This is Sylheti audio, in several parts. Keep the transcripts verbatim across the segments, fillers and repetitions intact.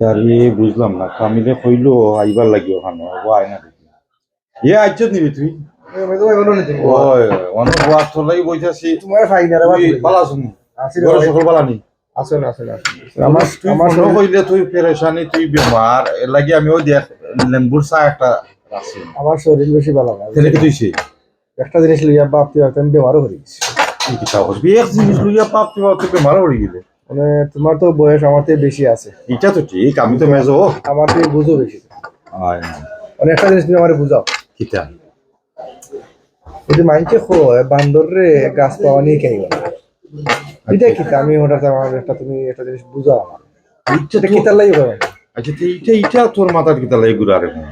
আরে, বুঝলাম না, কামিলে কইলো আইবার লাগি অখানো, ও আয় না দেখি। এ, আইছত নিবি তুই? এ, আমি তো এখনো নিতে পারবো। ওই, অনো বওয়ার তলাই বইতাছি। তোমার ফাইনাল আবার তুই বলি। বালা আছনি? আছি রে ঘরো ভাই। সকল বালা নি? আছইন, আছইন, আছইন। আমার, তুই আমার ফোনও শরীর কইলে তুই পেরেশানি, তুই বেমার, এর লাগি আমি ওই দেখ, লেম্বুর চা একটা রাখছি। আমার শরীর বেশি বালা না। তাহলে কি তুই সে? একটা জিনিস লইয়া ভাবতে ভাবতে আমি বেমারও হয়ে গেছি। কি কথা কস? এক জিনিস লইয়া ভাবতে ভাবতে বেমারও হয়ে গেলে? মানে, তোমার তো বয়স আমার থেকে বেশি আছে। এটা তো ঠিক, আমি তো মেজো। আমার থেকে বুঝো বেশি। আয়। মানে, একটা জিনিস তুমি আমারে বুঝাও। কিতা? ওই যে মাইনষে কয়, বান্দররে গাছ পাওয়া নিয়ে কেউ না। এটা কিতা? আমি হঠাৎ আমার একটা, তুমি একটা জিনিস বুঝাও আমার। ইচ্ছা এটা তো কিতার লাগি করে? আচ্ছা, তো এইটা, এইটা তোর মাথার কিতার লাগি ঘুরে আর এখন?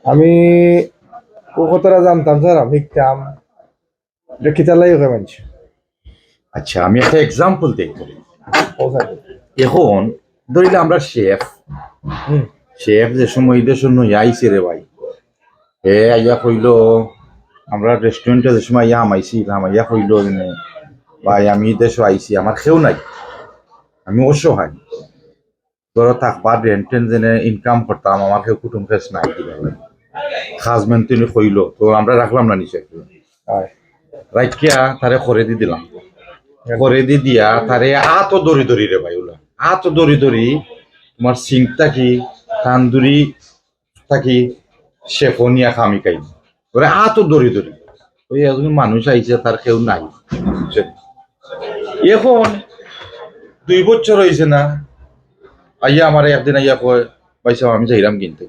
আমি ও কথাটা জানতাম, স্যার, আমি শিখতাম। এটা কিতার লাগি করে মানছি? আচ্ছা, আমি একটা এক্সাম্পল দেখব। ও স্যার। এখন ধরিলে আমরা শেফ, হুম। শেফ যে সময় এই দেশে নই আইছে রে ভাই, হে আইয়া কইলো, আমরা রেস্টুরেন্টে যে সময় আইয়া হামাইছি, হামাইয়া কইলো, মানে, "ভাই, আমি এই দেশে আইছি, আমার কেউ নাই, আমি অসহায়, ধরো থাকবার রেন্ট টেন্ট যেনে ইনকাম করতাম, আমার কেউ কুটুম কেস নাই দিবার লাগি।" খাজমেন তিনি কইলো, তো আমরা রাখলাম না নিচে। হয়। রাখিয়া তারে করে দি দিলাম। করে দি দিয়া তারে আতো দড়ি দড়ি রে ভাই, ওলা আতো দড়ি দড়ি তোমার সিঙ্ক থাকি, তান্দুরি থাকি, শেফো নিয়া খামি খাই। ওরে আতো দড়ি দড়ি। ওই একজন মানুষ আইছে, তার কেউ নাই। বুঝছেন? এখন দুই বছর হইছে না, আইয়া আমারে একদিন আইয়া কয়, "ভাই সাহেব, আমি যাইরাম কিনতে।"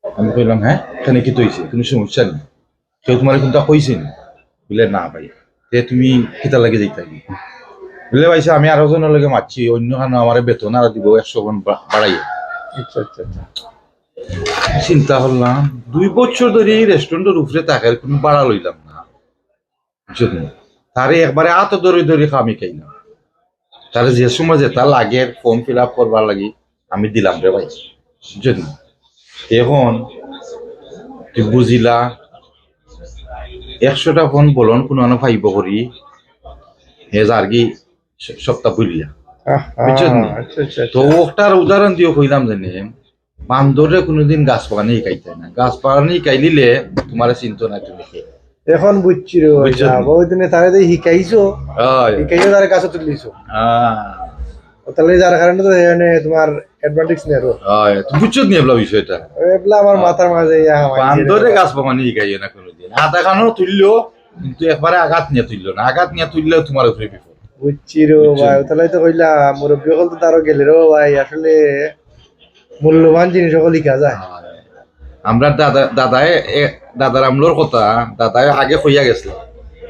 আমি কইলাম, "হ্যাঁ, এখানে কিতা হইছে? কোনো সমস্যা নেই? কেউ তোমারে কোনটা কইছে নি?" বলে, "না ভাই।" "তে তুমি কিতার লাগি যাইতায়?" বলে, "ভাই সাহেব, আমি আরো জনের লগে মাতছি, অন্য খানো আমারে বেতন আর দিব একশো গুণ বা-, বাড়াইয়া।" আচ্ছা, আচ্ছা, আচ্ছা। চিন্তা করলাম, দুই বছর ধরি এই রেস্টুরেন্টের উপরে থাকার কোনো ভাড়া লইলাম না, বুঝছো নি? তারে একবারে আতো দড়ি দড়ি খামি খাই না। তারে যে সময় যেটা লাগে ফর্ম ফিল আপ করবার লাগি আমি দিলাম রে ভাই, বুঝছো নি? এখন তুই বুঝিলা, একশোটা ফোন বলন কোনো আনো পাইব করি, হে যারগি স-, সপ্তাহ বুলিয়া, আহ, বুঝছো নি? আচ্ছা, আচ্ছা, তো আচ্ছা। ওটার উদাহরণ দিয়ে কইলাম জানি, বান্দরে কোনোদিন গাছ বাগানি শিখাইতে না। গাছ বাগানি শিখাইলিলে তোমারে চিনতো না তুমি কে। এখন বুঝছি রে ভাই, বুঝছো না? ওই দিনে তারে যে শিখাইছো, হয়। শিখাইছো তারে গাছে তুলিছো। হ্যাঁ। ও তাহলে যার কারণে তো এখানে তোমার অ্যাডভান্টেজ নেই আরো। হয়, তুমি বুঝছো নি এবলা বিষয়টা? এবলা আমার হ্যাঁ। মাথার মাঝে ইয়া হামাইছে রে বান্দরে ভাই। গাছ বাগানি শিখাইও না কোনোদিন। আধা খানো তুললো, কিন্তু একবারে আঘাত নিয়ে তুললো না। আঘাত নিয়ে তুললেও তোমার উপরে বিপদ। বুঝছি রে বুঝছো? ভাই, তাহলে তো কইলা, মুরব্বী হকল তো তারও গেলে রে ভাই, আসলে মূল্যবান জিনিস হকল লিখা যায়। আমরা দাদা, দাদায়, এ, দাদার আমলর কথা, দাদায় আগে কইয়া গেছে।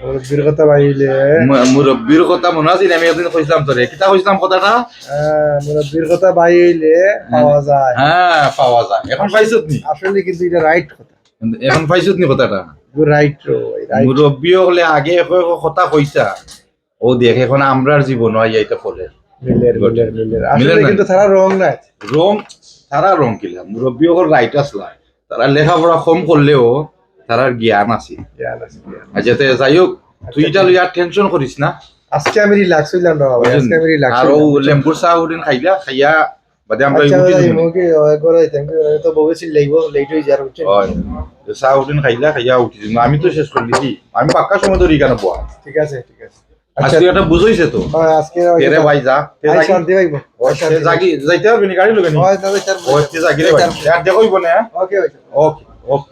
মুরব্বীর কথা বাইলে। মু-, মুরব্বীর কথা মনে আছে নি? আমি একদিন কইছিলাম তোরে। কিতা কইছিলাম কথাটা? হ্যাঁ, মুরব্বীর কথা বাইলে পাওয়া যায়। হ্যাঁ, পাওয়া যায়। এখন পাইছত নি? আসলে কিন্তু এটা রাইট কথা। এখন পাইছত নি কথাটা? রাইট রে ভাই, রাইট। মুরব্বী হকলে আগে এক, এক কথা কইতা। ও দেখ, এখন আমরার জীবনও আইয়া এটা ফলে। মিলের, মিলের, মিলের। মিলের আসলে না? কিন্তু তারা রং নাই। রং, তারা রং কিলা? মুরব্বী হকল রাইট আসলা। তারা লেখাপড়া কম করলেও তারার জ্ঞান আছে। জ্ঞান আছে, জ্ঞান। আচ্ছা, তে যাই হোক, তুই আচ্ছা, এটা লইয়া টেনশন করিস না। আজকে আমি রিল্যাক্স হইলাম না বাবা, বুঝলেন? আজকে আমি রিল্যাক্স আর ও হইলাম। লেম্বুর চা উঠিন খাইলা, খাইয়া বাদে আমরা আচ্ছা, উঠি ভাই, যাবো। ওকে, ওই করে, thank you। আমি তো বউয়ে চিল্লাইবো, লেট হয়ে যার, বুঝছেন? হয়। তো চা উঠিন খাইলা, খাইয়া উঠি যাবো। আমি তো শেষ করে দিছি। আমি পাক্কা সময় ধরি এখানে বয়া। ঠিক আছে, ঠিক আছে। আজকে আচ্ছা। এটা বুঝাইছে তো। হ্যাঁ, আজকে এরে ভাই যা, তে আই যাগি। শান্তি পাইবো। ও, আই শান্তি তে যাগি, পাইবো। যাইতে পারবি নি, গাড়ি লগে নি? হয়, না, যাইতে পারবো। ও, তে যাগি রে ভাই। যাইতে পারবো। আর দেখা হইবো না, হ্যাঁ? ওকে, ওকে। ওকে, ওকে।